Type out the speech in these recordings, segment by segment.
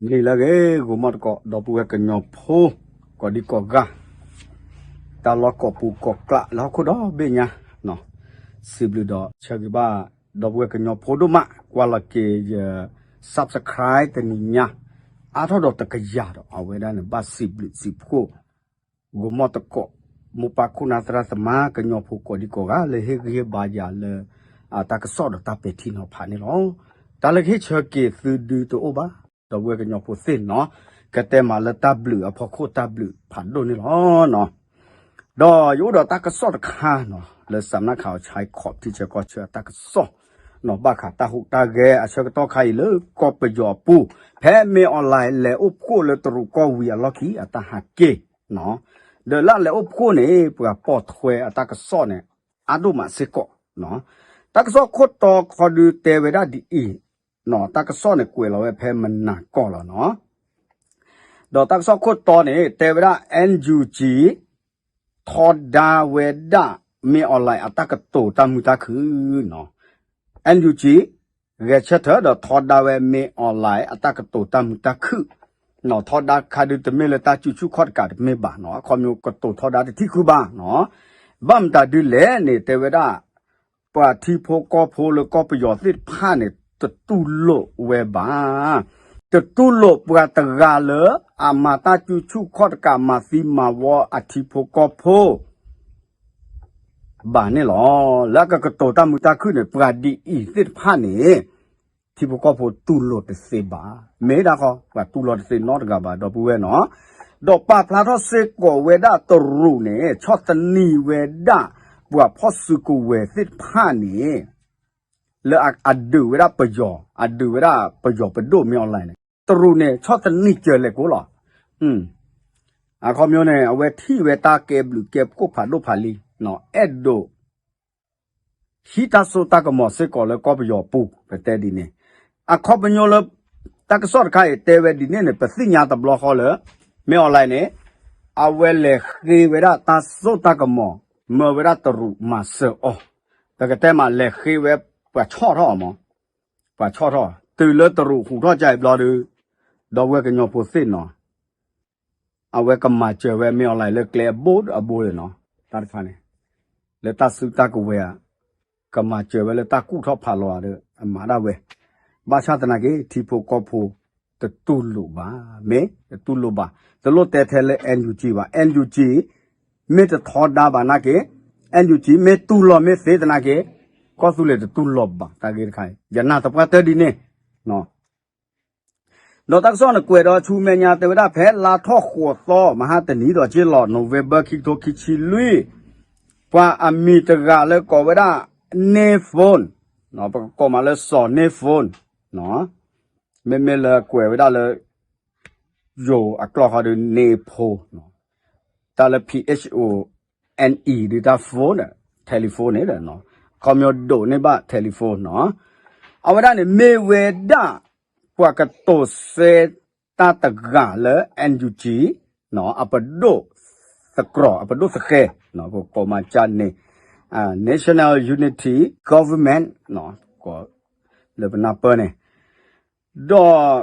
နံၤလၢအဂ့ၤ ဂီၤမီၢ်တကိး ဒီပုၢ်ဝဲၢ်ကညီဖိ ကိးဒံကိးဂၤ, တၢ်လီၢ်ကိးပူၤကိးကျးလၢဟီၣ်ခိၣ်ဒီဘ့ၣ်ညါ, စံးဘျုးဒီးဆၢဂ့ၤဘၣ် ဒီပုၢ်ဝဲၢ်ကညီဖိဒိၣ်မး ကွၢ်လီၤက့ၤယ subscribe တနံၤညါ အါထီၣ်ဒီးတကယၤဒီး အဝဲဒၣ်န့ၣ် ဘၣ်စံးဘျုးစံးဖှိၣ် ဂီၤမီၢ်တကိး မိၢ်ပၢ်ခိၣ်နၢ်သရၣ်သမါ ကညီဖိကိးဒံကိးဂၤ လၢဟ့ၣ်ဂံၢ်ဟ့ၣ်ဘါယၤလၢ တၢ်ကစီၣ်ဒီးတၢ်ပဲာ်ထံနီၤဖးန့ၣ်လီၤ. တၢ်လၢကဟ့ၣ်ဆၢက့ၤသုဒုတအိၣ်ဘၣ်, ဒီပုၢ်ဝဲၢ်ကညီဖိသ့ၣ်နီၤ, ကတဲမးလၢတၢ်ဘျုးအဖီခိၣ်တၢ်ဘျုးဖးဒိၣ်န့ၣ်လီၤ. ဒီးယအိၣ်ဒီးတၢ်ကစီၣ်တခါနီၤ လၢစးနၣ်ခးအီၤဆါခီး ထံဆၢကီၢ်ဆၢအတၢ်ကစီၣ်နီၤ ဘၣ်ဃးတၢ်ဟူးတၢ်ဂဲၤအဆၢကတီၢ်ခါအံၤလၢကီၢ်ပယီၤအပူၤ, ဖဲမ့ၢ်အီၣ်လဲၣ်လဲၤအိၣ်ဖှိၣ်လၢတရူးကီၢ်ဝံၤအလီၢ်ခံ အတၢ်ဟးက့ၢ်နီၤ, ဒီးလၢအလဲၤအိၣ်ဖှိၣ်န့ၣ် ပှၤပိာ်ထွဲအတၢ်ကစီၣ်န့ၣ် အါဒိၣ်မးစ့ၢ်ကီးနီၤ, တၢ်ကစီၣ်ခိၣ်တီခီဒုတဲဝဲဒၣ်ဒ်အံၤနီၤ, တၢ်ကစီၣ်န့ၣ်ကွဲးလီၤဝဲဖဲမနၤကီၢ်လီၤနီၤ. ဒီးတၢ်ကစီၣ်ခိၣ်တီန့ၣ် တဲဝဲဒၣ် NUG ထီဒါဝဲဒၣ် မ့ၢ်အီၣ်လဲၣ် အတၢ်ကတိၤတၢ်မုာ်တၢ်ခုၣ်နီၤ, NUG ဂဲၤဆၢထၢၣ်ဒီးထီဒါဝဲ မ့ၢ်အီၣ်လဲၣ် အတၢ်ကတိၤတၢ်မုာ်တၢ်ခုၣ်နီၤ, ထီဒါခါဒုတမ့ၢ်လၢတၢ်စုဆူၣ်ခီၣ်တကးတမ့ၢ်ဘၣ်နီၤ, အခီပညီကတိၤထီဒါတထံၣ်ဃုဘၣ်နီၤ, ဘၣ်မတၤဒုလဲၣ်န့ၣ် တဲဝဲဒၣ် ပှၤထံဖိကီၢ်ဖိလၢကီၢ်ပယီၤသ့ၣ်တဖၣ်န့ၣ် တတူၢ်လိာ်ဝဲဘၣ်. တတူၢ်လိာ်ပှၤတဂၤလၢအမၤတၢ်စုဆူၣ်ခီၣ်တကး မၤသံမၤဝီအထံဖိကီၢ်ဖိ ဘၣ်န့ၣ်လီၤ. လၢအကကတိၤတၢ်မုာ်တၢ်ခုၣ်န့ၣ် ပှၤဒ်အံၤသ့ၣ်တဖၣ်န့ၣ် ထံဖိကီၢ်ဖိတူၢ်လိာ်တသ့ဘၣ်. မ့ၢ်ဒၣ်ဃီ ပှၤတူၢ်လိာ်တသ့နီတဂၤဘၣ် ဒီပုၢ်ဝဲၢ်နီၤ. ဒီးပာ်ဖျါထီၣ်စ့ၢ်ကီးဝဲဒၣ်တရူးန့ၣ် ဆီၣ်သနံးဝဲဒၣ် ပှၤဖီၣ်စုကဝဲၤသ့ၣ်တဖၣ်န့ၣ် လၢအဒုးဝဲဒၣ်ပယီၤ, အဒုးဝဲဒၣ်ပယီၤပဒိၣ်မ့ၢ်အီၣ်လဲၣ်န့ၣ်, တရူးန့ၣ် ဆီၣ်သနံးစၢၤလဲၤကိးလီၤ. အခီပညီန့ၣ် အဝဲထံၣ်ဝဲတၢ်ကဲဘျုးကဲဖှိၣ်ဖးဒိၣ်ဖးလံ, အဲၣ်ဒိး ဟံးတၢ်စိတၢ်ကမီၤစ့ၢ်ကီးလၢကီၢ်ပယီၤပူၤ ပတဲဒ်န့ၣ်. အခီပညီလၢ တၢ်ကစီၣ်တခါအံၤတဲဝဲဒ်န့ၣ်န့ၣ် ပသ့ၣ်ညါတဘျီဃီလၢ မ့ၢ်အီၣ်လဲၣ်န့ၣ် အဝဲလဲၤဃ့ဝဲဒၣ်တၢ်စိတၢ်ကမီၤ မၢဝဲဒၣ်တရူးမၤစၢၤအီၤ, ပကတဲမးလဲၤဃ့ဝဲ ပှၤဆီၣ်ထီၣ်အီၤမး, ပှၤဆီၣ်ထီၣ် တုၤလၢတရူးဟူးထီၣ်ကါအံၤဘျီဒီး ဒီပုၢ်ဝဲၢ်ကညီဖိသ့ၣ်နီၤ အဝဲကမၤစၢၤဝဲမ့ၢ်အီၣ်လဲၣ်လၢကျဲအဘိဒီးအဘိန့ၣ်နီၤ, တၢ်တခါန့ၣ် လၢတၢ်စုတၢ်ကဝဲၤဧါ, ကမၤစၢၤဝဲလၢတၢ်ကူၣ်ထီၣ်ဖးလီၤဧါဒီး အမၤဒၣ်ဝဲ, ဘၣ်ဆၣ်သနာ်က့ ထံဖိကီၢ်ဖိ တတူၢ်လိာ်ဘၣ်, မ့ၢ်တတူၢ်လိာ်ဘၣ်, တလိၣ်တဲထဲလၢ NUG ဘၣ်, NUG မ့ၢ်တထီဒါဘၣ်နာ်က့, NUG မ့ၢ်တူၢ်လိာ်မ့ၢ်သ့သနာ်က့, ကီၢ်သူလ့ၤတတူၢ်လိာ်ဘၣ် တၢ်ဂ့ၢ်တခါအံၤ ယနာ်သပှၢ်တၢၢ်ဒ်န့ၣ် ဒီးတၢ်ကစီၣ်န့ၣ်ကွဲးဒီးဆူမဲာ်ညါတဲဝဲဒၣ် ဖဲလါထီၣ်ဃိးသီ မဟါတနံၤဒီးက့လီၤ November ခံကထိခံဆံလွံၢ်, ပှၤအမံၤတဂၤလၢကိးဝဲဒၣ် Nay Phone, ပကကိးမးလၢစီၤ Nay Phone, မ့မ့ၢ်လၢကွဲးဝဲဒၣ်လၢ ယိၤအကျိာ်ဃီဒီး Nay Phone, တၢ်လၢ P H O N E ဒီးတၢ် phone န့ၣ် telephone န့ၣ်, ခီပညီဒိးန့ၢ်ဘၣ် telephone နီၤ, အဝဲဒၣ်န့ၣ်မ့ၢ်ဝဲဒၣ် ပှၤကတိၤဆၢတၢ်တဂၤလၢ NUG အပဒိၣ်သကြိး အပဒိၣ်သဃဲၤ, ပကိးမးကန့ၣ် National Unity Government လၢပနၢ်ပၢၢ်န့ၣ်, ဒီး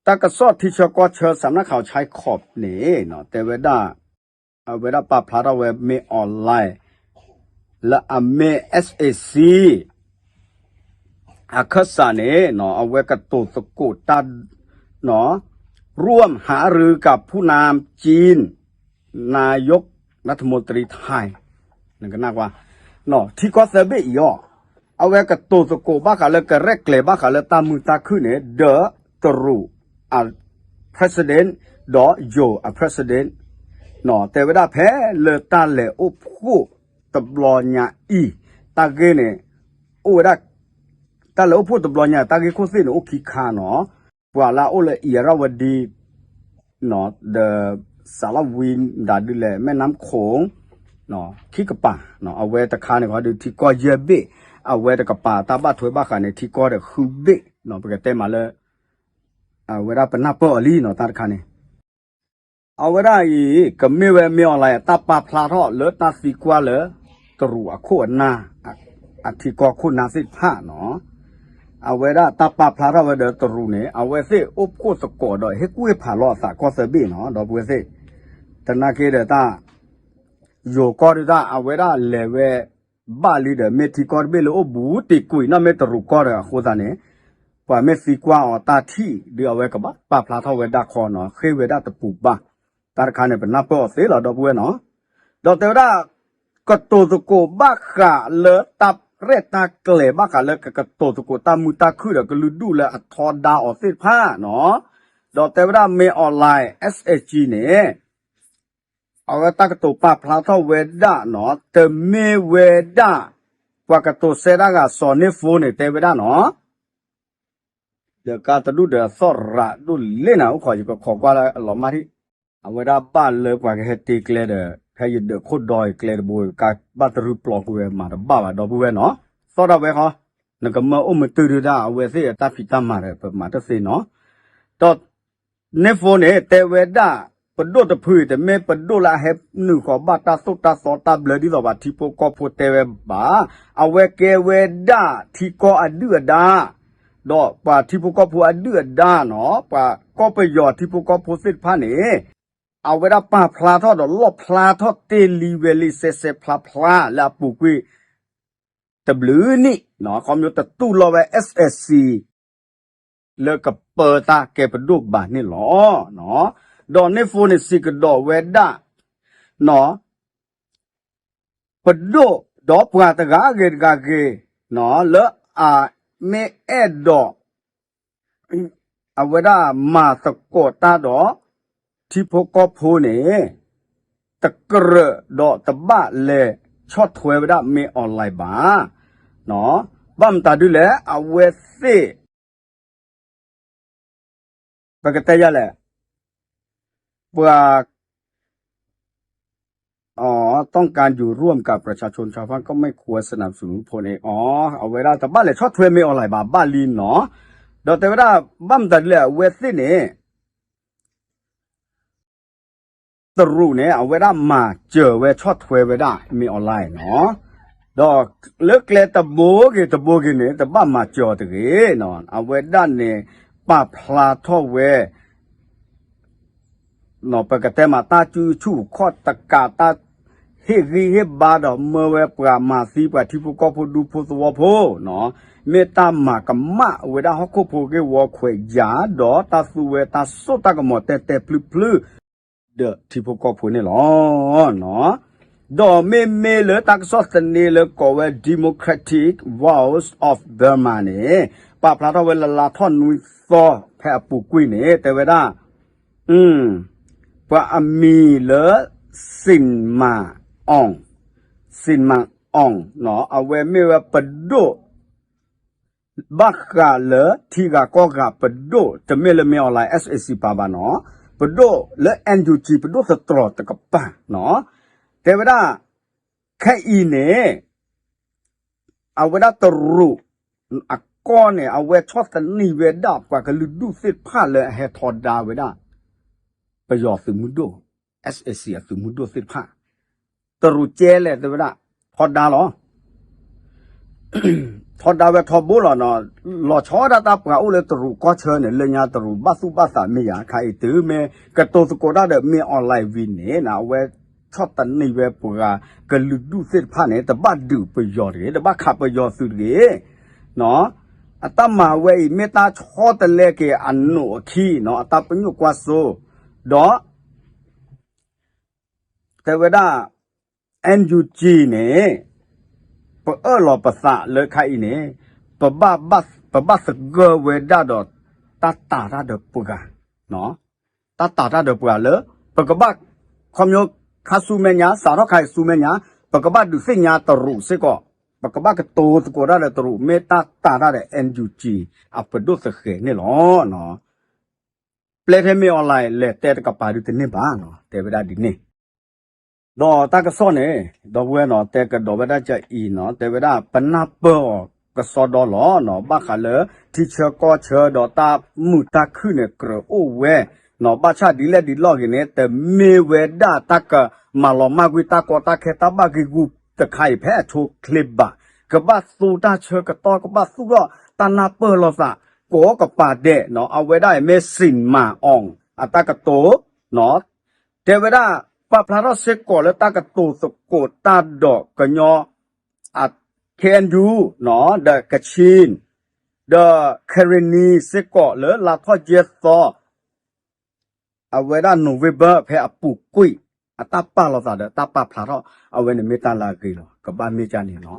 တၢ်ကစီၣ်ထံဆၢကီၢ်ဆၢ စးနၢ်ခးအီၤဆါခီးန့ၣ် တဲဝဲဒၣ် အဝဲဒၣ်ပာ်ဖျါထီၣ်ဝဲမ့ၢ်အီၣ်လဲၣ် လၢအမ့ၢ် SAC အခၢၣ်စးန့ၣ် အဝဲကတိၤသကိးတၢ် ร่วมหารือกับผู้นำจีน นายกรัฐมนตรีไทย နကနၣ်ကွၢ် ထံကီၢ်သၢဘ့ၣ်အံၤအီၤ အဝဲကတိၤသကိးဘၣ်ဃးလၢကရဲၣ်ကျဲၤဘၣ်ဃးလၢတၢ်မုာ်တၢ်ခုၣ်န့ၣ် ဒီးတရူးအ president ဒီးယိၤအ president တဲဝဲဒၣ်ဖဲလၢတၢ်လဲၤအိၣ်ဖှိၣ်တဘျီညါအံၤ တၢ်ဂ့ၢ်န့ၣ် အိၣ်ဝဲဒၣ် တၢ်လဲၤအိၣ်ဖှိၣ်တဘျီညါ တၢ်ဂ့ၢ်ခိၣ်သ့ၣ်န့ၣ် အိၣ်ခံခါနီၤ ပှၤလၢအအိၣ်လၢ အံၤရၣ်ဝဒံ ဒီး စးလီၢ်ဝံ မတၤဒုလဲၣ် မဲၢ်နါခိၣ် ခံကပၤ အဝဲတခါန့ၣ် ခီဒုးထံကီၢ်ယဲၢ်ဘ့ၣ် အဝဲတကပၤ တၢ်ဘၣ်ထွဲဘၣ်ဃးန့ၣ် ထံကီၢ်ဒီးဃုဘ့ၣ် ပကတဲမးလၢ အဝဲဒၣ်ပနၢ်ပၢၢ်အီၤလံနီၤ တၢ်တခါန့ၣ် အဝဲဒၣ်အံၤ ကမ့ၢ်ဝဲမ့ၢ်အီၤလၢတၢ်ပာ်ဖျါထီၣ်လၢတၢ်သံကွၢ်လၢ တရူးအခိၣ်အနၢ် အထံကီၢ်ခိၣ်နၢ်သ့ၣ်တဖၣ်နီၤ အဝဲဒၣ်တၢ်ပာ်ဖျါထီၣ်ဝဲဒီးတရူးန့ၣ် အဝဲသ့ၣ်အိၣ်ဖှိၣ်သကိးဒီးဟ့ၣ်ကူၣ်ဟ့ၣ်ဖးလီၤအသးကီၢ်သၢဘ့ၣ်နီၤ ဒီပုၢ်ဝဲၢ်သ့ၣ်, သနာ်က့ဒီးတၢ် ယိၤကီၢ်ဒုးတၢ် အဝဲဒၣ်လဲၤဝဲ ဘၣ်လံဒီး မ့ၢ်ထံကီၢ်တဘ့ၣ်လၢအိၣ်ဘူးတံၢ်ကွံာ်နီၢ်မ့ၢ်တရူးကီၢ်ဒီးအဃိသတးန့ၣ် ပှၤမ့ၢ်သံကွၢ်အီၤတၢ်ထံၣ်ဒုး အဝဲကဘၣ်ပာ်ဖျါထီၣ်ဝဲဒၣ်ခီနီၤ ဃ့ဝဲဒၣ်တပူၤဘၣ်. တၢ်တခါန့ၣ် ပနၢ်ပၢၢ်အီၤသ့လီၤ ဒီပုၢ်ဝဲၢ်နီၤ. ဒီးတဲဝဲဒၣ် ကတိၤသကိးဘၣ်ဃးလၢတၢ်ရဲၣ်တၢ်ကျဲၤ ဘၣ်ဃးလၢကကတိၤသကိးတၢ်မုာ်တၢ်ခုၣ်ဒီးကလုာ်ဒူၣ်လၢအထီဒါအီၤသ့ၣ်တဖၣ်နီၤ. ဒီးတဲဝဲဒၣ် မင်းအောင်လှိုင် SAC န့ၣ် အဝဲတၢ်ကတိၤပာ်ဖျါထီၣ်ဝဲဒၣ်နီၤ တမ့ၢ်ဝဲဒၣ် ပှၤကတိၤစဲဒၣ်ဂၤစီၤန့ၢ်ဖိန့ၣ် တဲဝဲဒၣ်နီၤ ဒီးကါတဒူၣ်ဒီးအသီၣ်ရးဒိၣ်လဲၣ်နၤ အိၣ်ခိး ယကခိးကွၢ်လၢအလီၤမၢ်ထံၣ် အဝဲဒၣ်ဘၣ်လၢပှၤကဟဲတ့ကျဲဒီး ဖဲယဒၢးခိၣ်ဒီအံၤကျဲတဘိ ကဘၣ်တရုပျီကွံာ်ဝဲမၤတဘၣ်ဘၣ် ဒီပုၢ်ဝဲၢ်နီၤ. သီၣ်ဒၣ်ဝဲဃီ နကမၢအိၣ်မတုာ်ဒုးဒၣ် အဝဲသ့ၣ်အတၢ်ဖံးတၢ်မၤဒီး ပမၤတသ့နီၤ. ဒီး န့ၣ်ဖိန့ၣ် တဲဝဲဒၣ် ပဒိၣ်တဖုအံၤ တမ့ၢ်ပဒိၣ်လၢအဟဲနုာ်ဃီၤဘၣ်တၢ်သိၣ်တၢ်သီတၢ်ဘျၢဒ်သိးပှၤထံဖိကီၢ်ဖိတဲဝဲဘၣ်. အဝဲကဲဝဲဒၣ်ထံကီၢ်အဒုၣ်အဒါ ဒီးပှၤထံဖိကီၢ်ဖိအဒုၣ်အဒါနီၤ ပှၤကီၢ်ပယီၤထံဖိကီၢ်ဖိသ့ၣ်တဖၣ်န့ၣ် အဝဲဒၣ်ပာ်ဖျါထီၣ်ဒီးလီၣ်ဖျါထီၣ်တ့ၢ်လံဝဲလံ စဲးစဲးဖျါဖျါလၢအပူၤကွံာ် တဘျုးနံၣ် ခီဖျိတတူၢ်လိာ်ဝဲ SSC လၢကပၢတၢ်ကဲပဒိၣ်ဘၣ်န့ၣ်လီၤ. ဒီးန့ၣ်ဖိန့ၣ်စံးကဒီးဝဲဒၣ် ပဒိၣ်ဒီးပှၤတဂၤဂ့ၤတဂၤဂ့ၤ လၢအမ့ၢ်အဲၣ်ဒိး အဝဲဒၣ်မၤသကိးတၢ်ဒီး ထံဖိကီၢ်ဖိန့ၣ် တကြၢးဒီးတဘၣ်လဲၤဆီၣ်ထွဲဝဲဒၣ် မင်းအောင်လှိုင် ဘၣ်. ဘၣ်မတၤဒ်လဲၣ် အဝဲသ့ၣ် ပကတဲယၤလဲၣ် ပှၤ ต้องการอยู่ร่วมกับประชาชนชาวบ้านก็ไม่ควรสนับสนุนพลเอก အဝဲဒၣ်တဘၣ်လဲၤဆီၣ်ထွဲ မင်းအောင်လှိုင် ဘၣ် ဘၣ်လံနီၤ. ဒီးတဲဝဲဒၣ် ဘၣ်မတၤဒ်လဲၣ် အဝဲသ့ၣ်န့ၣ် တရူးန့ၣ် အဝဲဒၣ်မၤစၢၤဝဲဆီၣ်ထွဲဝဲဒၣ် မင်းအောင်လှိုင် နီၤ. ဒီးလၢကျဲတဘိဂ့ၤတဘိဂ့ၤန့ၣ် တဘၣ်မၤစၢၤအီၤတဂ့ၤ. အဝဲဒၣ်န့ၣ် ပာ်ဖျါထီၣ်ဝဲ ပကတဲမး တၢ်စုဆူၣ်ခီၣ်တကး တၢ်ဟ့ၣ်ဂံၢ်ဟ့ၣ်ဘါဒီးမၢဝဲပှၤမၤသံပှၤထံဖိကီၢ်ဖိဒူဖိသဝီဖိနီၤ, မ့ၢ်တၢ်မၤကမၣ်ဝဲဒၣ်ဟီၣ်ခိၣ်ဖိဂ့ၢ်ဝီခွဲးယာ် ဒီးတၢ်သူဝဲတၢ်စိတၢ်ကမီၤတဲာ်တဲာ်ဖျုးဖျုး ဒီးထံဖိကီၢ်ဖိန့ၣ်လီၤ. ဒီးမ့မ့ၢ်လၢတၢ်ကစီၣ်သန့လၢကိးဝဲ Democratic Voice of Burma န့ၣ် ပာ်ဖျါထီၣ်ဝဲလၢလါထီၣ်နွံသီဖဲအပူၤကွံာ်န့ၣ် တဲဝဲဒၣ် ပှၤအမံၤလၢ စံမၣ်အီၣ်, စံမၣ်အီၣ်နီၤ, အဝဲမ့ၢ်ဝဲပဒိၣ် ဘၣ်ဃးလၢထံဂၤကီၢ်ဂၤပဒိၣ် တမ့ၢ်လၢ မင်းအောင်လှိုင် SAC ပာ်ဘၣ်နီၤ, ပဒိၣ်လၢ NUG ပဒိၣ်သတြီၤတကပၤနီၤ, တဲဝဲဒၣ် ခဲအံၤန့ၣ် အဝဲဒၣ်တရူး အကီၢ်န့ၣ် အဝဲဆီၣ်သနံးဝဲဒၣ်ပှၤကလုာ်ဒူၣ်သ့ၣ်တဖၣ်လၢအဟဲထီဒါဝဲဒၣ် ပယီၤသုးမုၢ်ဒိၣ် SAC အသုးမုၢ်ဒိၣ်သ့ၣ်တဖၣ်, တရူးကဲလဲၣ်တဲဝဲဒၣ် ထီဒါလီၤ. ထီဒါဝဲထီဘိလီၤနီၤ, လီၤဆီဒၣ်တၢ်ပှၤအိၣ်လၢတရူးကီၢ်ဆၢန့ၣ် လၢညါတရူးဘၣ်သူၣ်ဘၣ်သးမ့ၢ်ယၤ ခါအံၤတုၤမ့ၢ်ကတိၤသကိးတၢ်ဒီး မင်းအောင်လှိုင် ဝံၤန့ၣ် အဝဲဆီၣ်သနံးဝဲပှၤကလုာ်ဒူၣ်သ့ၣ်တဖၣ်န့ၣ် တဘၣ်ဒုးပယီၤတဂ့ၤ, တဘၣ်ခးပယီၤသုးတဂ့ၤ အတၢ်မၤဝဲအံၤ မ့ၢ်တၢ်ဆီတလဲက့ၤအနိးအခံနီၤ, အတၢ်ပညိၣ်ကွၢ်စိ, ဒီး တဲဝဲဒၣ် NUG န့ၣ် ပအၢၣ်လီၤပသးလၢခါအံၤန့ၣ် ပဘၣ်သဂၢၢ်ဝဲဒၣ်ဒီး တၢ်တာ်တၢ်ဒီးပှၤ တၢ်တာ်တၢ်ဒီးပှၤလၢ ပကဘၣ် ခီဖျိခါဆူမဲာ်ညါ စးထီၣ်ခါအံၤဆူမဲာ်ညါ ပကဘၣ်ဒုးသ့ၣ်ညါတရူးစ့ၢ်ကီး, ပကဘၣ်ကတိၤသကိးတၢ်ဒီးတရူး မ့ၢ်တၢ်တာ်တၢ်ဒီး NUG အပဒိၣ်သဃဲၤန့ၣ်လီၤ. ပျဲထဲမ့ၢ် online လဲၤတဲတကပၤဒုးတန့ၢ်ဘၣ်နီၤ, တဲဝဲဒၣ်ဒ်န့ၣ် ဒီးတၢ်ကစီၣ်န့ၣ် ဒီပုၢ်ဝဲၢ်နီၤ တဲကဒီးဝဲဒၣ်ကအံၤနီၤ, တဲဝဲဒၣ်ပနၢ်ပၢၢ်အီၤကစီဒီလီၤနီၤ, ဘၣ်ဃးလၢထံဆၢကီၢ်ဆၢဒီးတၢ်မုာ်တၢ်ခုၣ်န့ၣ် ကြၢးအိၣ်ဝဲနီၤ, ဘၣ်ဆၣ်ဒ်လဲၣ်ဒ်လဲၣ်ဂ့ၤန့ၣ် တမ့ၢ်ဝဲဒၣ်တၢ်ကမၤလီၤမၢ်ကွံာ်တၢ်ကီတၢ်ခဲတၢ်ဘၣ်ဂံၢ်ဂူာ်တခါအံၤ ဖဲအဆိအချ့ဘၣ်, ကဘၣ်သူတၢ်ဆၢကတီၢ် ကဘၣ်သူထီၣ် တၢ်နၢ်ပၢၢ်လိာ်သး ကိးကပၤဒဲးနီၤ, အဝဲဒၣ်အံၤမ့ၢ် စံၣ်မၤအီၣ် အတၢ်ကတိၤနီၤ, တဲဝဲဒၣ် ပာ်ဖျါထီၣ်စ့ၢ်ကီးလၢတၢ်ကတိၤသကိးတၢ်ဒီးကညီ အ KNU နီၤ, ဒီးကချ့ၣ် ဒီး ကရ့ၣ်နံၤ စ့ၢ်ကီးလၢလါထီၣ်ယဲၢ်သီ အဝဲဒၣ် November ဖဲအပူၤကွံာ် အတၢ်ပာ်လိာ်သးဒီးတၢ်ပာ်ဖျါထီၣ် အဝဲန့ၣ်မ့ၢ်တၢ်လၢအဂ့ၤလီၤ. ကဘၣ်မ့ၢ်ကန့ၣ်လီၤ.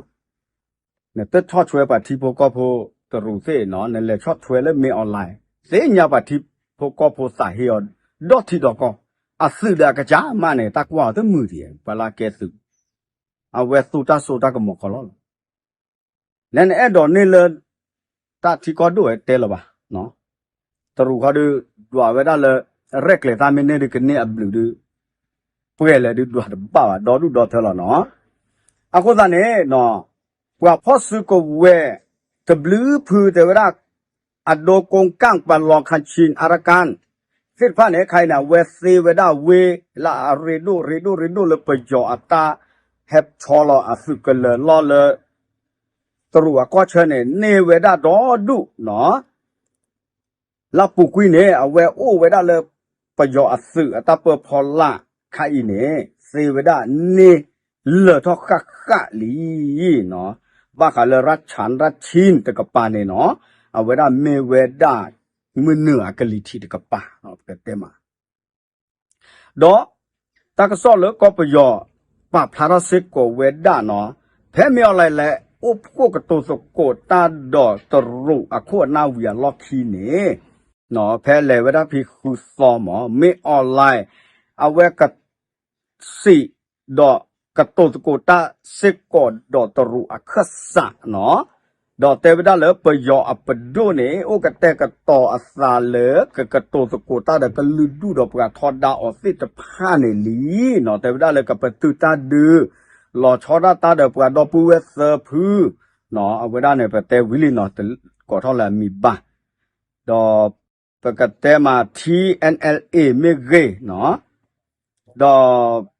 နတဆီၣ်ထွဲပှၤထံဖိကီၢ်ဖိတရူးသ့ၣ်နီၤ, နလဲၤဆီၣ်ထွဲလၢမ့ၢ် online သ့ၣ်ညါပှၤထံဖိကီၢ်ဖိသးဟ့အီၤ ဒီထံဒီကီၢ်, အသုးဒီးအကစၢ်မးန့ၣ် တၢ်ကွၢ်အီၤတမုာ်ဒံး, ပှၤလၢအကဲသုး အဝဲသူတၢ်စိတၢ်ကမီၤကီးလီၤ. လဲၤနအဲၣ်ဒိးန့ၢ်လၢ တၢ်ထံကီၢ်ဒိၣ်ဝဲတဲလၢၤဘၣ်. တရူးခီဒုး ဒွးဝဲဒၣ်လၢ ရဲၣ်ကျဲၤတၢ်မ့ၢ်န့ၢ်ဒုးကန့ၢ်အဘျုးဒုး ပှဲၤလဲၤဒုးဒွးတဘၣ်ဘၣ် ဒီဒူၣ်ဒီထၢလီၤနီၤ. အဃိသတးန့ၣ် ပှၤဖီၣ်စုကဝဲၤ တဘျုးဖုတဲဝဲဒၣ် အဒိကိကၣ် ပှၤလီၤခၣ်ဆံၣ် အရကၣ် သ့ၣ်တဖၣ်န့ၣ် ခဲအံၤန့ၣ် အဝဲသ့ဝဲဒၣ်ဝ့ၢ်လၢအရ့ဒိၣ်ရ့ဒိၣ်ရ့ဒိၣ်လၢပယီၤအတၢ် ဟဲဆီလီၤအသုးကလၢၤလီၢ်လၢ တရူးအကီၢ်ဆၢန့ၣ် န့ၢ်ဝဲဒၣ်ဒီဒူၣ်နီၤ. လၢပူၤကွံာ်န့ၣ် အဝဲအိၣ်ဝဲဒၣ်လၢ ပယီၤအသုးအတၢ်ပၢဖီလာ်ခါအံၤန့ၣ် သ့ဝဲဒၣ်န့ၢ်လၢာ်ထီၣ်ဃၣ်ဃၣ်လံနီၤ. ဘၣ်ဃးလၢ ရၢၣ်ဆၣ် ရၢၣ်ဆံၣ်တကပၤန့ၣ်နီၤ, အဝဲဒၣ်မ့ၢ်ဝဲဒၣ် မုၢ်နုာ်အကလံၤထံးတကပၤ ပကတဲမး ဒီး တၢ်ကစီၣ်လၢကီၢ်ပယီၤ ပာ်ဖျါထီၣ်စ့ၢ်ကီးဝဲဒၣ်နီၤ, ဖဲမ့ၢ်အီၤလဲၣ်လဲၣ် အိၣ်ဖှိၣ်ကတိၤသကိးတၢ်ဒီးတရူးအခိၣ်အနၢ်ဝံၤအလီၢ်ခံန့ၣ် ဖဲလဲၤဝဲဒၣ်ဖဲဃုသီမး မ့ၢ်အီၤလဲၣ် အဝဲက စံး ဒီးကတိၤသကိးတၢ်စ့ၢ်ကီးဒီးတရူးအခၢၣ်စးနီၤ, ဒီးတဲဝဲဒၣ်လၢပယီၤအပဒိၣ်န့ၣ် အိၣ်ကတဲာ်ကတီၤအသးလၢ ကကတိၤသကိးတၢ်ဒီးကလုာ်ဒူၣ်ဒီးပှၤထီဒါအီၤသ့ၣ်တဖၣ်န့ၣ်လံနီၤ, တဲဝဲဒၣ်လၢကပတုာ်တၢ်ဒုး လီၤဆီဒၣ်တၢ်ဒီးပှၤဒီပုၢ်ဝဲၢ်သၢဖု အဝဲဒၣ်န့ၣ် ပတဲဝံၤလံနီၤ, တကိးထီၣ်လၢအမံၤဘၣ်, ဒီး ပကတဲမး ထံ NLA မ့ၢ်ဂ့ၤနီၤ, ဒီး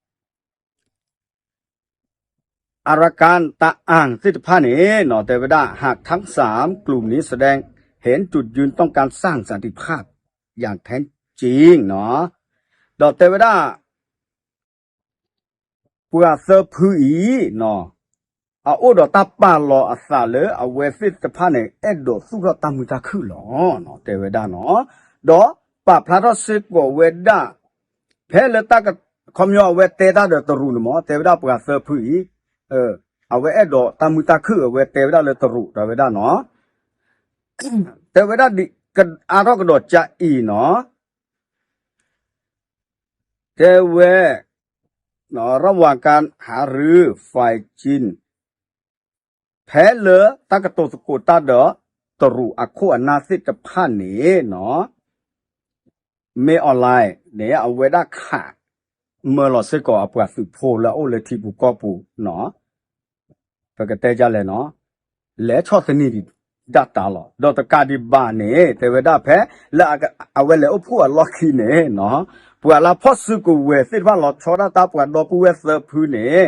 Arakan တၢ်အၣ်သ့ၣ်တဖၣ်န့ၣ်နီၤ တဲဝဲဒၣ် หากทั้งสามกลุ่มนี้แสดงเห็นจุดยืนต้องการสร้างสันติภาพอย่างแท้จริงနီၤ, ဒီးတဲဝဲဒၣ် ပှၤသၢဖုအံၤနီၤ အအိၣ်ဒီးတၢ်ပာ်လီၤအသးလၢအဝဲသ့ၣ်တဖၣ်န့ၣ် အဲၣ်ဒိးသူၣ်ထီၣ်တၢ်မုာ်တၢ်ခုၣ်လီၤနီၤ တဲဝဲဒၣ်နီၤ, ဒီးပာ်ဖျါထီၣ်စ့ၢ်ကီးဝဲဒၣ် ဖဲလၢတၢ်က ခီပညီအဝဲတဲတၢ်ဒီးတရူးန့ၣ်မး တဲဝဲဒၣ်ပှၤသၢဖုအံၤ အဝဲအဲၣ်ဒိးတၢ်မုာ်တၢ်ခုၣ် အဝဲတဲဝဲဒၣ်လၢတရူး တဲဝဲဒၣ်နီၤ, တဲဝဲဒၣ်ဒ် ကအါထီၣ်ကဒီးကၠါအံၤနီၤ တဲဝဲ ระหว่างการหารือฝ่ายจีน ဖဲလၢတၢ်ကတိၤသကိးတၢ်ဒီး တရူးအခိၣ်အနၢ်သ့ၣ်တဖၣ်န့ၣ်နီၤ မ့ၢ်အီၤလဲၣ်န့ၣ် အဝဲဒၣ်ခး မၢလီၤစ့ၢ်ကီးအပှၤသုးဖိလၢအအိၣ်လၢထံပူၤကီၢ်ပူၤနီၤ ပကတဲဒ်လဲၣ်နီၤ လဲၤဆီၣ်သနံးဒံးဒၣ်တၢ်လီၤ. ဒီးတကးဒံးဘၣ်န့ၣ် တဲဝဲဒၣ်ဖဲလၢအဝဲလဲၤအိၣ်ဖှိၣ်အလီၢ်ခံန့ၣ်နီၤ ပှၤလၢဖီၣ်စုကဝဲၤသ့ၣ်တဖၣ်လီၤဆီဒၣ်တၢ်ပှၤဒီပုၢ်ဝဲၢ်သၢဖုန့ၣ်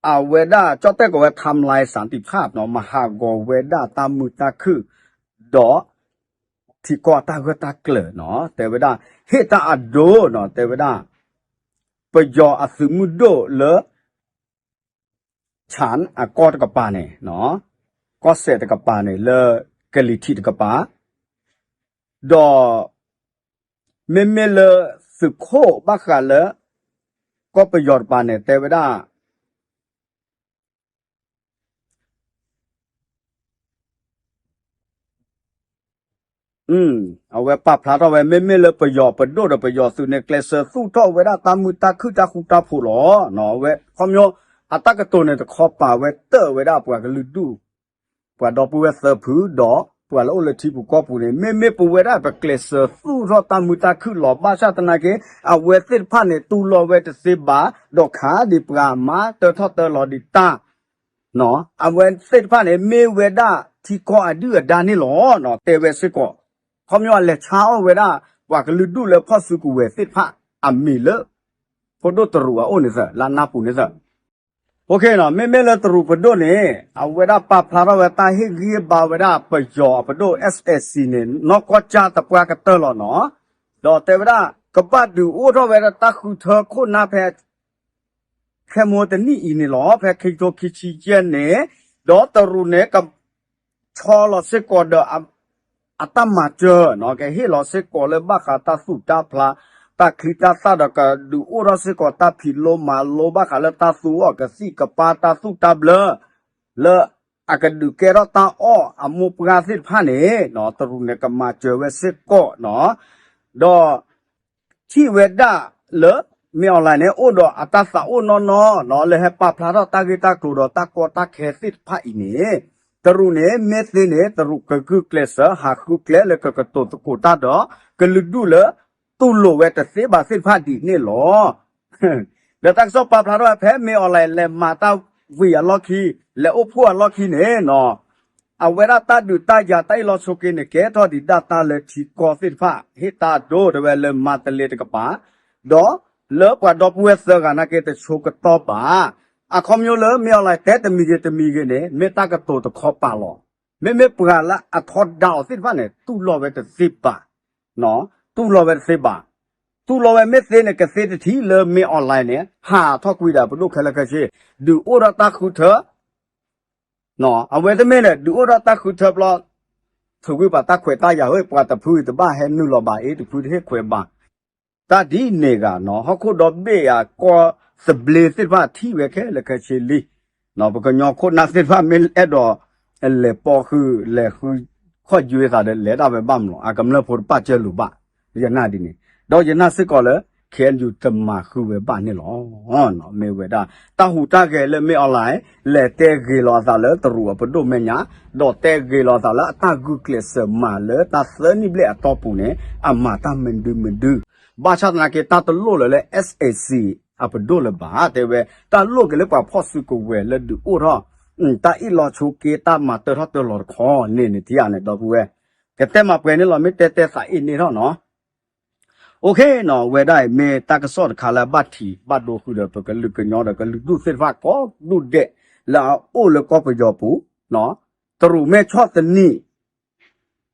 အဝဲဒၣ်ကၠီၣ်တဲၣ်ကီးဝဲ ทำลายสันติภาพနီၤ မၤဟးဂီၤဝဲဒၣ်တၢ်မုာ်တၢ်ခုၣ် ဒီး ထံကီၢ်တၢ်ဂၢၢ်တၢ်ကျၢၤနီၤ တဲဝဲဒၣ် ဟ့ၣ်တၢ်အဒိနီၤ တဲဝဲဒၣ် ပယီၤအသုးမုၢ်ဒိၣ်လၢ ဆၣ်အကီၢ်တကပၤန့ၣ်နီၤ ကီၢ်စဲၣ်တကပၤန့ၣ် လၢကလံၤထံးတကပၤ ဒီး မ့မ့ၢ်လၢသုးခိၣ်ဘၣ်ဃးလၢ ကီၢ်ပယီၤတကပၤန့ၣ် တဲဝဲဒၣ် အဝဲပာ်ဖျါထီၣ်ဝဲ မ့မ့ၢ်လၢပယီၤပဒိၣ်ဒီးပယီၤသုးန့ၣ် ကျဲးစၢးသူၣ်ထီၣ်ဝဲဒၣ်တၢ်မုာ်တၢ်ခုၣ်တၢ်ဃူတၢ်ဖိးလီၤ. အဝဲခီပညီ အတၢ်ကတိၤန့ၣ်တခီပာ်ဝဲတၢၢ်ဝဲဒၣ်ပှၤကလုာ်ဒူၣ် ပှၤဒီပုၢ်ဝဲၢ်သၢဖု ဒီးပှၤလၢအိၣ်လၢထံပူၤကီၢ်ပူၤန့ၣ် မ့မ့ၢ်ပဝဲဒၣ်ပကျဲးစၢးသူၣ်ထီၣ်တၢ်မုာ်တၢ်ခုၣ်လီၤ. ဘၣ်ဆၣ်သနာ်က့ အဝဲသ့ၣ်တဖၣ်န့ၣ် တူၢ်လိာ်ဝဲတသ့ဘၣ် ဒီးခးဒံးပှၤမၤတၢထီၣ်တၢလီၤဒံးတၢ် အဝဲသ့ၣ်တဖၣ်န့ၣ် မ့ၢ်ဝဲဒၣ်ထံကီၢ်အဒုၣ်အဒါန့ၣ်လီၤ. တဲဝဲစ့ၢ်ကီး ခီပညီအလဲၤဆါအီၣ်ဝဲဒၣ် ပှၤကလုာ်ဒူၣ်လၢဖီၣ်စုကဝဲၤသ့ၣ်တဖၣ်အမံၤလၢ ဖိဒိၣ်တရူးအအိၣ်န့ၣ်သၢ လၢနၢ်ပူၤန့ၣ်သၢ မ့မ့ၢ်လၢတရူးပဒိၣ်န့ၣ် အဝဲဒၣ်ပာ်ဖျါထီၣ်ဝဲတၢ်ဟ့ၣ်ဂံၢ်ဟ့ၣ်ဘါဝဲဒၣ်ပယီၤအပဒိၣ် SAC န့ၣ် နီၢ်ကီၢ်ကၠၢ်တပှၢ်ကတၢၢ်လီၤနီၤ. ဒီးတဲဝဲဒၣ် ကဘၣ်ဒုးအိၣ်ထီၣ်ဝဲဒၣ်တၢ်ဃုထၢခိၣ်နၢ်ဖဲ ခဲမိတနံၣ်အံၤန့ၣ်လီၤ. ဖဲခံကထိခံဆံယဲၢ်န့ၣ် ဒီးတရူးန့ၣ် က ဆီလီၤစ့ၢ်ကီးဒီး အတၢ်မၤစၢၤနီၤ, ကဟ့ၣ်လီၤစ့ၢ်ကီးလၢဘၣ်ဃးတၢ်သူၣ်တၢ်ဖျး တၢ်ချံတၢ်သၣ်ဒီး ကဒုးအိၣ်ထီၣ်စ့ၢ်ကီးတၢ်ဖံးလိမၤလိဘၣ်ဃးလၢတၢ်သူအီၤကသံၣ်ကပၤ တၢ်သူၣ်တၢ်ဘျၢ လၢအကဒုးကဲထီၣ်တၢ်အီၣ်အမိၢ်ပှၢ်သ့ၣ်တဖၣ်န့ၣ် တရူးန့ၣ်ကမၤစၢၤဝဲစ့ၢ်ကီးနီၤ. ဒီး ထံၣ်ဝဲဒၣ်လၢ မင်းအောင်လှိုင် န့ၣ် အိၣ်ဒီးအတၢ်သးအိၣ်နီၢ်နီၢ်နီၤ လၢဟဲပာ်ဖျါထီၣ်တၢ်ဂ့ၢ်တၢ်ကျိၤဒီးတၢ်ကီတၢ်ခဲသ့ၣ်တဖၣ်အံၤန့ၣ် တရူးန့ၣ် မ့ၢ်သ့န့ၣ် တရူးကဂုာ်ကျဲးစၢး ဟးဃုကျဲလၢကကတိၤသကိးတၢ်ဒီး ကလုာ်ဒူၣ်လၢ တူၢ်လိာ်ဝဲတသ့ဘၣ်သ့ၣ်တဖၣ်ဒ်န့ၣ်လီၤ. ဒီးတၢ်ကစီၣ်ပာ်ဖျါထီၣ်ဝဲဖဲ မင်းအောင်လှိုင် လဲၤမၤတၢ်ဝံၤအလီၢ်ခံ လဲၤအိၣ်ဖှိၣ်အလီၢ်ခံန့ၣ်နီၤ အဝဲဒၣ်တၢ်ဒုးတၢ်ယၤတၢ်အ့ၣ်လိာ်ဆိးက့န့ၣ် ကဲထီၣ်ဒံးဒၣ်တၢ်လၢထံကီၢ်သ့ၣ်တဖၣ် ဟ့ၣ်တၢ်ဒိၣ်တဲဝဲလၢမၤတလ့တကပၤ ဒီးလၢပှၤဒီပုၢ်ဝဲၢ်သၢဂၤနာ်က့တဆိကတီၢ်ဘၣ်. အခီပညီလၢ မင်းအောင်လှိုင် တဲတမံၤဂ့ၤတမံၤဂ့ၤန့ၣ် မ့ၢ်တၢ်ကတိၤတခီပာ်လီၤ. မ့မ့ၢ်ပှၤလၢအထီဒါအီၤသ့ၣ်တဖၣ်န့ၣ် တူၢ်လိာ်ဝဲတသ့ဘၣ် တူၢ်လိာ်ဝဲတသ့ဘၣ်. တူၢ်လိာ်ဝဲမ့ၢ်သ့န့ၣ် ကသ့တထံၣ်လၢ မင်းအောင်လှိုင် န့ၣ် ဟးထီၣ်ကွံာ်ဒီးပဒိၣ်ခဲလၢာ်ခဲဆ့ ဒုးအိၣ်ဒီးတၢ်ဃုထၢ အဝဲတမ့ၢ်န့ၣ် ဒုးအိၣ်ဒီးတၢ်ဃုထၢဘျီ ထုးကွံာ်ပှၤတၢ်ခွဲးတၢ်ယာ်ဝဲ ပှၤတဖုတဘၣ်ဟဲနုာ်လီၤဘၣ်အ့ၣ် တဖုတဟ့ၣ်ခွဲးဘၣ် တၢ်ဒ်န့ၣ်ဂ့ၤနီၤ ဟီၣ်ခိၣ်ဒီဘ့ၣ်အကီၢ်သဘျ့သ့ၣ်တဖၣ်ထံၣ်ဝဲခဲလၢာ်ခဲဆ့လံ. ပကညီခိၣ်နၢ်သ့ၣ်တဖၣ်မ့ၢ်အဲၣ်ဒိး လဲၤပိာ်ဃုာ် လဲၤဃုခီၣ်ယွဲသးဒီး လဲၤဒၣ်ဝဲဘၣ်မးလီၤ. အကမျၢၢ်ဖိတပာ်စၢၤလိာ်ဘၣ် ယနာ်ဒ်န့ၣ် ဒီးယနာ်စ့ၢ်ကီးလၢ ခ့ၣ်အဲၣ်ယူၣ် တမၤဃုာ်ဝဲဘၣ်န့ၣ်လီၤ. မ့ၢ်ဝဲဒၣ် တၢ်ဟူးတၢ်ဂဲၤလၢ မင်းအောင်လှိုင် လဲၤတဲဂ့ၤလီၤအသးလၢတရူးအပဒိၣ်မဲာ်ညါ ဒီးတဲဂ့ၤလီၤအသးလၢအတၢ်ဂုာ်ကျဲးစၢးမၤလၢတၢ်သၢနံၣ်ဘျဲၣ်အတီၢ်ပူၤန့ၣ် အမၤတၢ်မနုၤမနုၤ ဘၣ်ဆၣ်သနာ်က့ တၢ်တလိၣ်လၢၤလၢ SAC အပဒိၣ်လၢၤဘၣ် တဲဝဲ တၢ်လိၣ်က့ၤလၢပှၤဖီၣ်စုကဝဲၤလၢဒုးအိၣ်ထီၣ် တၢ်အ့ၣ်လိာ်ဆိးက့ တၢ်မၤတၢထီၣ်တၢလီၤတခီန့ၣ်န့ၣ် ထံၣ်ဧါန့ၣ် ဒီပုၢ်ဝဲၢ် ကတဲမၤပှဲၤန့ၣ်လီၤ မ့ၢ်တဲတဲသးအ့ၣ်န့ၢ်ထီၣ်နီၤ အိၣ်ခ့နီၤ ဝဲဒၣ်အံၤမ့ၢ်တၢ်ကစီၣ်တခါလၢအဘၣ်ထံးဘၣ်ဒိဃုာ်ဒီး ပကလုာ်ကညီဒီးကလုာ်ဒူၣ်သ့ၣ်တဖၣ်ကိးဒူၣ်ဒဲး လၢအအိၣ်လၢကီၢ်ပယီၤပူၤ တရူးမ့ၢ်ဆီၣ်သနံး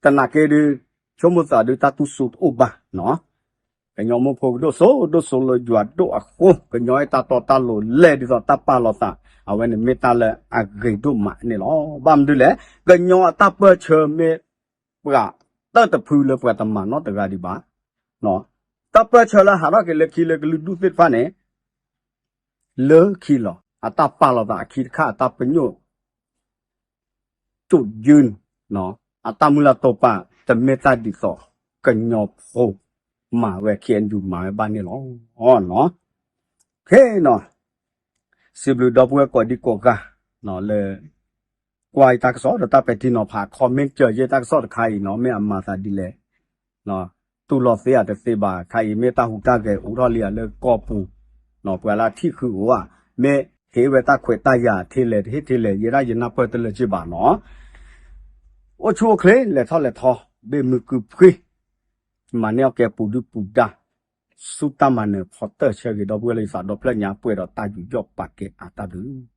တနာ်က့ဒုး ဆိကမိၣ်သးဒုးတၢ်တူၢ်ဆူၣ်တအိၣ်ဘၣ်နီၤ ကညီမိၢ်ဖိကဒိၣ်စိဒိၣ်စိလၢယွၤဒိၣ်အဃိ ကညီအတၢ်တီတၢ်လိၤလဲၢ်ဒ်သိးတၢ်ပာ်လီၤသး အဝဲန့ၣ်မ့ၢ်တၢ်လၢအဂ့ၤဒိၣ်မးန့ၣ်လီၤ. ဘၣ်မနုၤလဲၣ် ကညီအတၢ်ပၢၢ်ဆၢမ့ၢ်ပှၤတၢၢ်တဖုလၢပှၤတမၤနီတဂၤဒံးဘၣ် တၢ်ပၢၢ်ဆၢလၢဟးထီၣ်က့ၤလၢခံလၢကလုာ်ဒူၣ်သ့ၣ်တဖၣ်န့ၣ် လၢခံလီၤ အတၢ်ပာ်လီၤသးအခံတခါ အတၢ်ပညိၣ် ကၠိၣ်ယုၢ် အတၢ်မုၢ်လၢ်တိာ်ပာ် တမ့ၢ်တၢ်ဒ်သိး ကညီဖိမၤဝဲ ခ့ၣ်အဲၣ်ယူၣ် မၤဝဲဘၣ်န့ၣ်လီၤ. ခဲနီၤ စံးဘျုးဒီပုၢ်ဝဲၢ်ကိးဒံကိးဂၤ လၢ ကွၢ်ယတၢ်ကစီၣ်ဒီးတၢ်ပဲာ်ထံနီၤဖး comment စၢၤယဲတၢ်ကစီၣ်တခါအံၤနီၤ မ့ၢ်အမၤသးဒ်လဲၣ် တူၢ်လိာ်သ့ဧါတသ့ဘၣ် ခါအံၤမ့ၢ်တၢ်ဟူးတၢ်ဂဲၤအိၣ်ထီၣ်လံဧါလၢကီၢ်ပူၤ ပှၤလၢအထံၣ်ဃုာ်အိၣ်ဧါ မ့ၢ်ဟ့ၣ်ဝဲတၢ်ခွဲးတၢ်ယာ်ထဲလဲၣ်တဟ့ၣ်ထဲလဲၣ် ယဲဒၣ်ယနၢ်ပၢၢ်တလၢာ်က့ဘၣ်နီၤ အိၣ်ဆူၣ်အိၣ်ချ့ လဲၤထီၣ်လဲၤထီ ဘ့ၣ်မုာ်ကုာ်ဖှံ မၤန့ၢ်အီၣ်ကဲပူၤဒုၣ်ပူၤဒါ ဆူတၢ်မၤနၢၤဖီတၢၢ်ဆၢဂ့ၤ ဒီပုၢ်ဝဲၢ်လၢယသးဒီဖျၢၣ်ညါ ပှဲၤဒီးတၢ်ယူးယီၣ်ပာ်ကဲအါတၢ်ဘျုး